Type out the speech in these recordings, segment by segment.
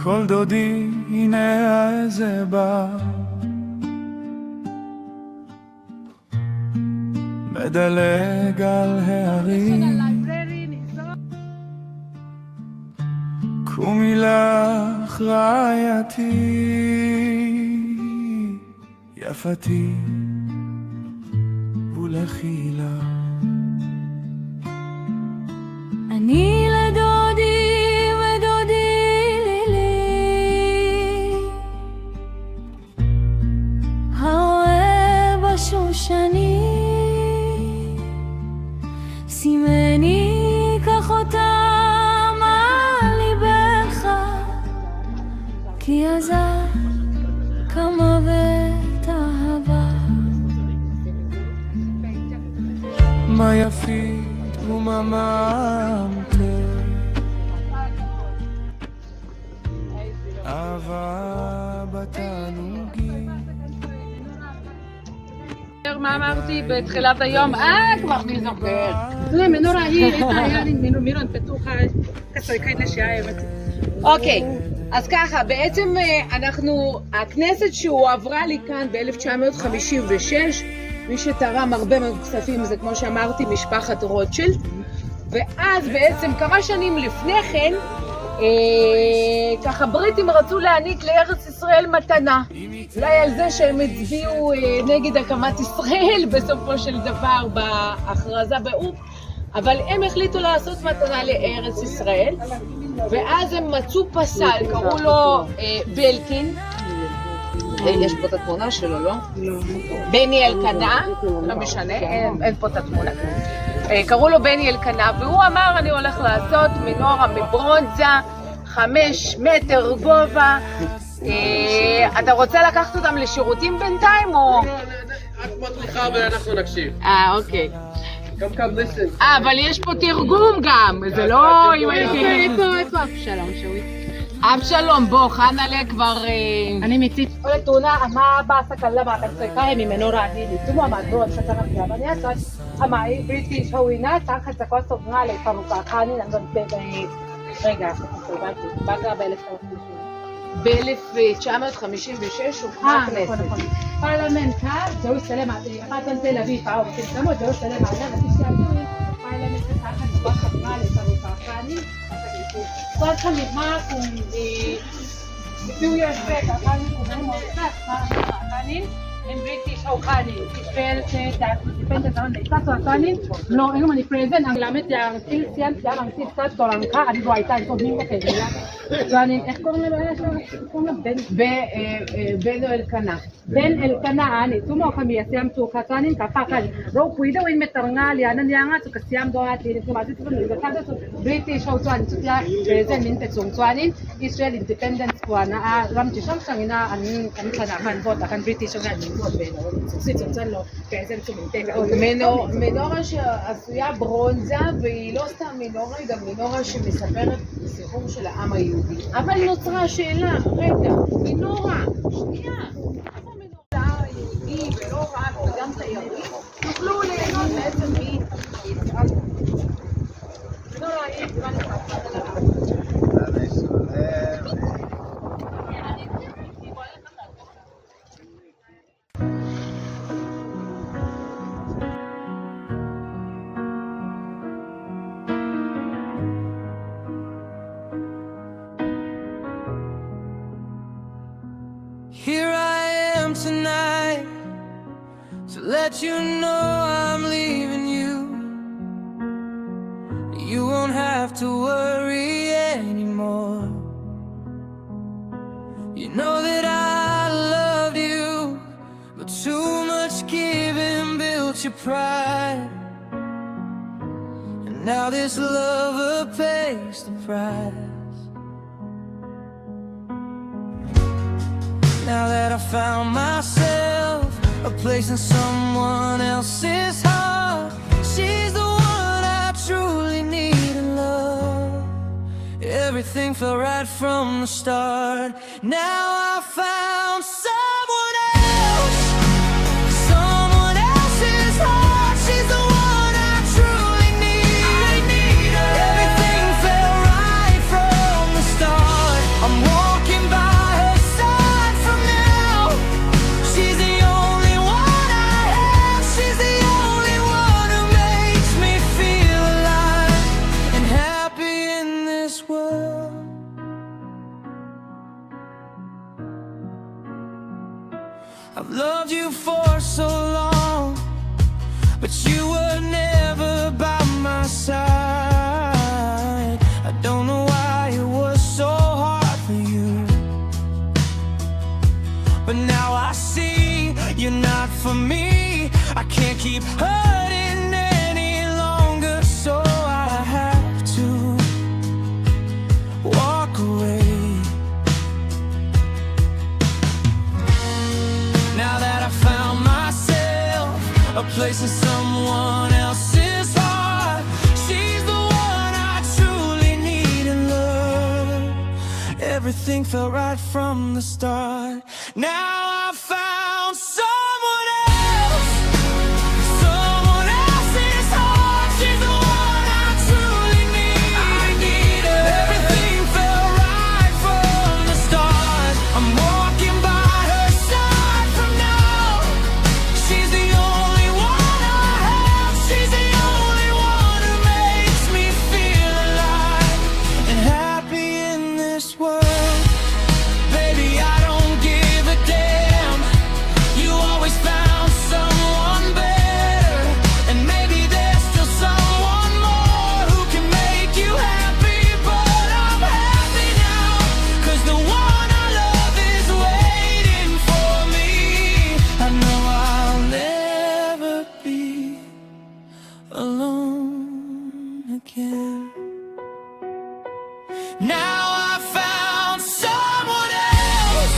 קול דודי הנה זה בא מדלג על ההרים קומי לך רעייתי יפתי ולכי לך אני לדודי ודודי לי הרואה בשושנים שימני קח אותם על ליבך כי עזה כמוות אהבה מה יפית ומה מעמתך אהבה בתענוגים מה אמרתי בתחילת היום? אה, כבר מי זוכר. אוקיי, אז ככה, בעצם אנחנו, הכנסת שהועברה לי כאן ב-1956, מי שתרם הרבה מאוד כספים זה כמו שאמרתי משפחת רוטשילד, ואז בעצם כמה שנים לפני כן, ככה בריטים רצו להעניק לארץ ישראל מתנה. אולי על זה שהם הצביעו נגד הקמת ישראל בסופו של דבר בהכרזה באו"ם, אבל הם החליטו לעשות מתנה לארץ ישראל, ואז הם מצאו פסל, קראו לו בלקין, יש פה את התמונה שלו, לא? בני אלקנה, לא משנה, אין פה את התמונה. קראו לו בני אלקנה, והוא אמר, אני הולך לעשות מנורה מברונזה, 5 מטר גובה. אתה רוצה לקחת אותם לשירותים בינתיים, או... את מדריכה ואנחנו נקשיב. אוקיי. Come, come, listen. אבל יש פה תרגום גם, זה לא... אם הייתי... איפה אבשלום שווי? אבשלום, בוא, חנה'לה כבר... אני מיצית. tuna ama basa kallama kan mi menora ni ni tumo ma do sa ta ka ba nya sa ama i British hoina ta kha ta ko so nga le paruka khani nan don pe רגע, התבלבלתי, בגרה ב-1956. ב-1956 הוקמה נכון, הכנסת. נכון. פרלמנט, ג'רוסלם, אחת תל אביב, ג'רוסלם, few years back, in British Hokani, Israel said that independence on the לא, אין אני present, אני למד איך קוראים לבעיה שלו? קוראים לו בן בנו אלקנה. Ben Elkana ani tumo kami siam chu kha chuanin ka pa khan ro pui deuh in meter nga lian ania nga chu ka siam dawn a tin chu mahse chu ka kha chu British ho chuan chutia present min pe chung chuanin Israel independence puana a ram chi hrang hrang ina an an thlanah khan vote ah khan British ho hian min vote ve lo chu chung chuan lo present chu min pek a מנורה שעשויה ברונזה, והיא לא סתם מנורה, היא גם מנורה שמספרת סיפור של העם היהודי. אבל נוצרה השאלה, רגע, מנורה, שנייה, איפה המנורה היהודי ולא רק, וגם תיירים, יוכלו ליהנות בעצם מיצירת... Here I am tonight to let you know I'm leaving you. You won't have to worry anymore. You know that I loved you, but too much giving built your pride. And now this lover pays the price. Now that I found myself a place in someone else's heart, she's the one I truly need and love. Everything felt right from the start. Now I found someone else, someone else's heart. She's the one I truly need. Everything felt right from the start. I'm walking. I've loved you for so long But you were never by my side I don't know why it was so hard for you But now I see you're not for me I can't keep hurting any longer So I have to walk away Now that I found myself a place in someone else's heart, she's the one I truly need and love. Everything felt right from the start. Now I found someone else. Someone else's heart. She's the one I truly need. I need her. Everything felt right from the start. I'm walking by her side from now. She's the only one I have. She's the only one who makes me feel alive and happy in this world. Baby, I don't give a damn. You always found someone better, and maybe there's still someone more who can make you happy. But I'm happy now, 'cause the one I love is waiting for me. I know I'll never be alone again. Now I found someone else.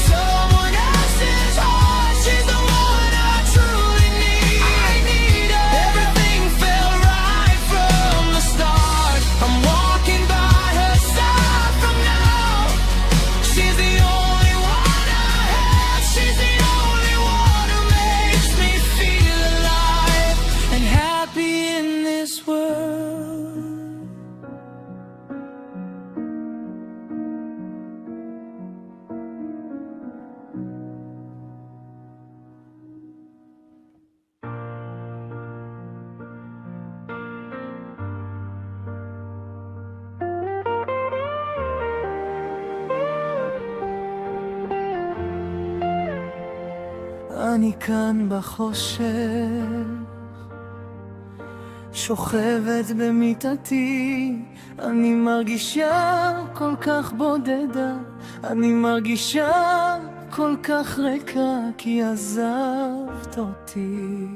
Someone else's heart. She's the one I truly need. I need her. Everything felt right from the start. I'm walking by her side from now. She's the only one I have. She's the only one who makes me feel alive and happy in this world. אני כאן בחושך, שוכבת במיטתי, אני מרגישה כל כך בודדה, אני מרגישה כל כך ריקה, כי עזבת אותי.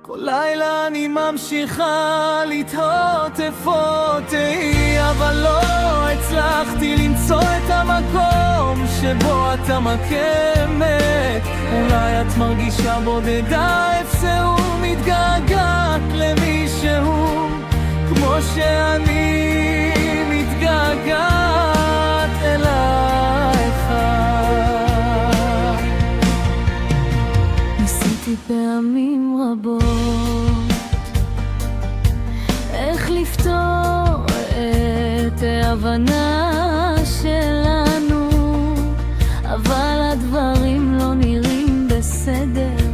כל לילה אני ממשיכה לתהות איפה תהי, אבל לא הצלחתי למצוא את המקום שבו אתה מקמת. אולי את מרגישה בודדה איפשהו, מתגעגעת למישהו, כמו שאני מתגעגעת אלייך. ניסיתי פעמים רבות איך לפתור את ההבנה שלנו, אבל הדברים לא נראים בסדר.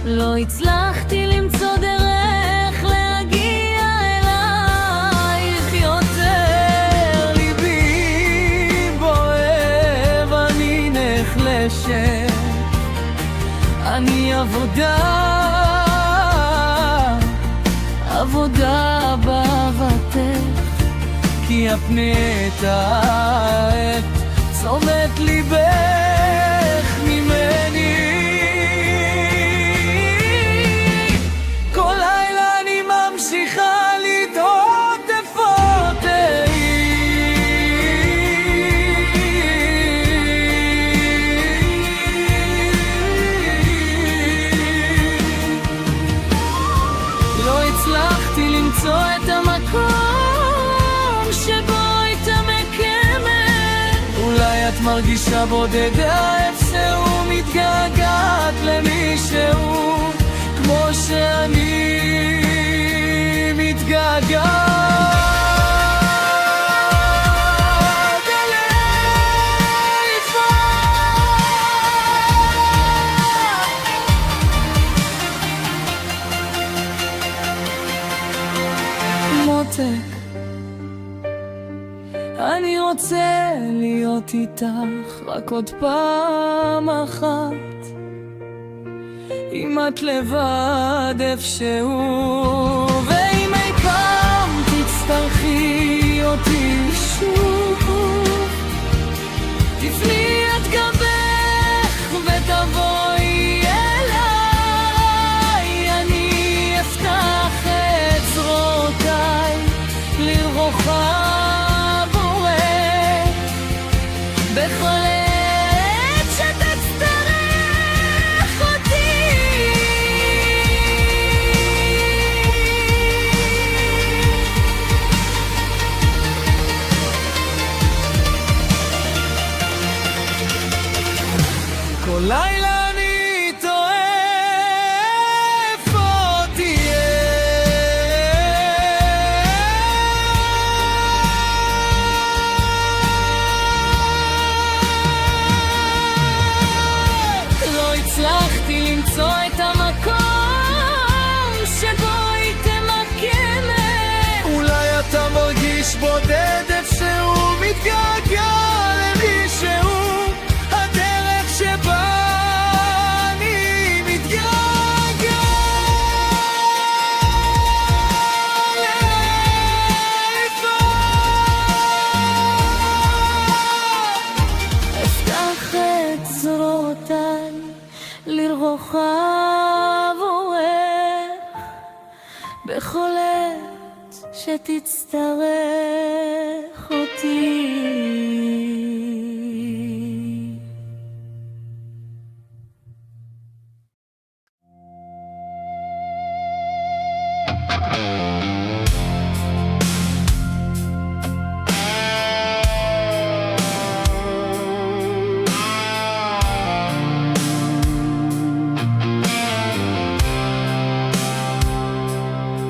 לא הצלחתי למצוא דרך להגיע אלייך יותר. ליבי בוער, אני נחלשת, אני עבודה, עבודה באהבתך, כי הפנית את תשומת ליבך ממני. כל לילה אני ממשיכה לתהות איפה תהי. לא הצלחתי למצוא את המקום שבו הייתה מקמת. אולי את מרגישה בודדה איפשהו, מתגעגעת למישהו, כמו שאני מתגעגעת אלייך. מותק, אני רוצה להיות איתך רק עוד פעם אחת, אם את לבד איפשהו, ואם אי פעם תצטרכי אותי שוב, תפני את גבך ותבואי אליי, אני אפתח את זרועותיי לרוחב אורך, בכל עת שתצטרך אותי. כל לילה אני תוהה איפה תהיה. לא הצלחתי למצוא את המקום שבו היא תמקמת. אולי אתה מרגיש בודד איפשהו, מתגעגע למישהו, הדרך שבה אני מתגעגע לאיפה. אפתח את זרועותיי לרוחב אורך, בכל עת שתצטרך אותי.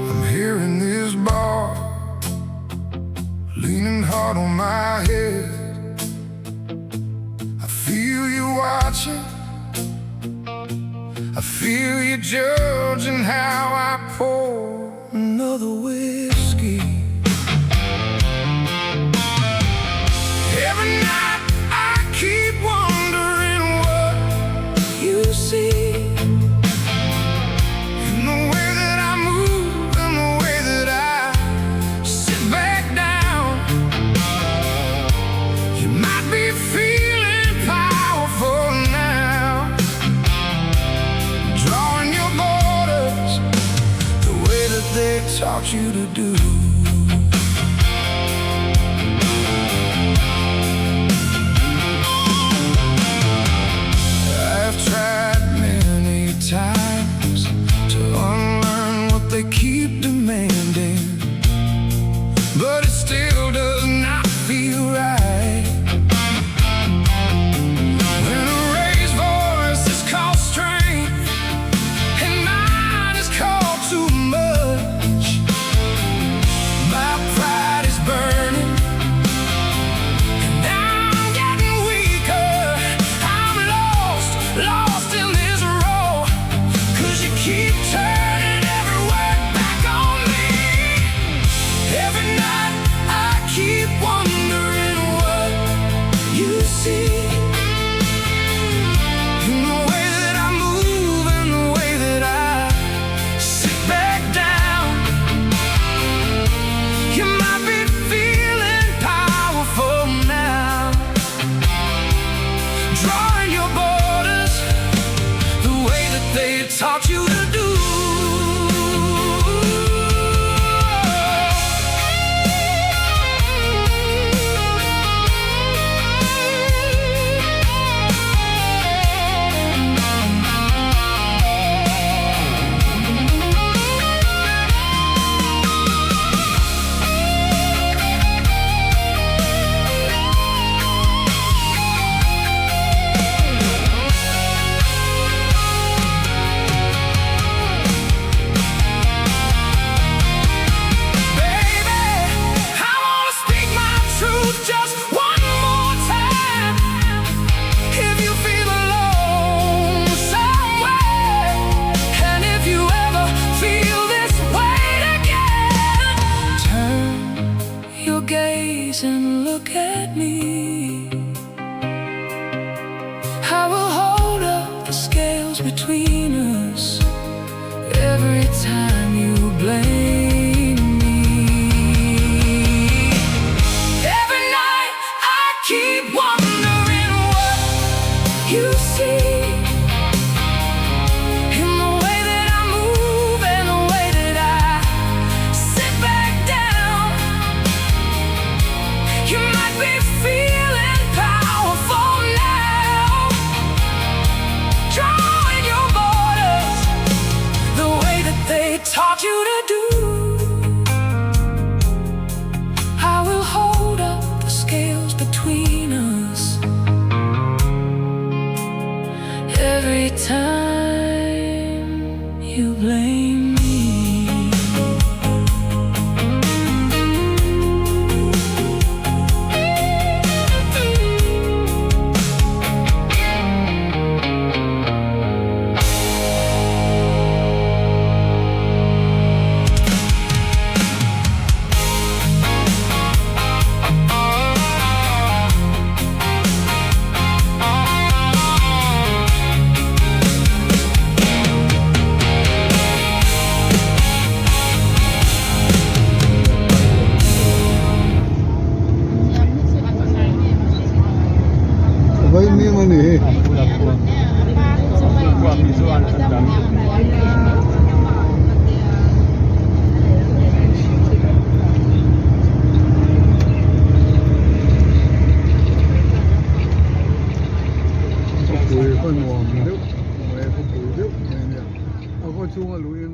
I'm here in this bar, leaning hard on my head. I feel you watching, I feel you judging how I pour another whiskey. Every night I keep wondering what you see. In the way that I move, in the way that I sit back down. You might be feeling powerful now, drawing your borders the way that they taught you to face and look at me. I will hold up the scales between us every time you blame me. Every night I keep wondering what you see in the way that I move and the way that I sit back down. You might be feeling powerful now, drawing your borders the way that they taught you to do. I will hold up the scales between us every time you blame me. Vaimim a ni hi. Khawpui khaw nuam deuh mai khawpui deuh mai a nia a khaw chhunga luhin.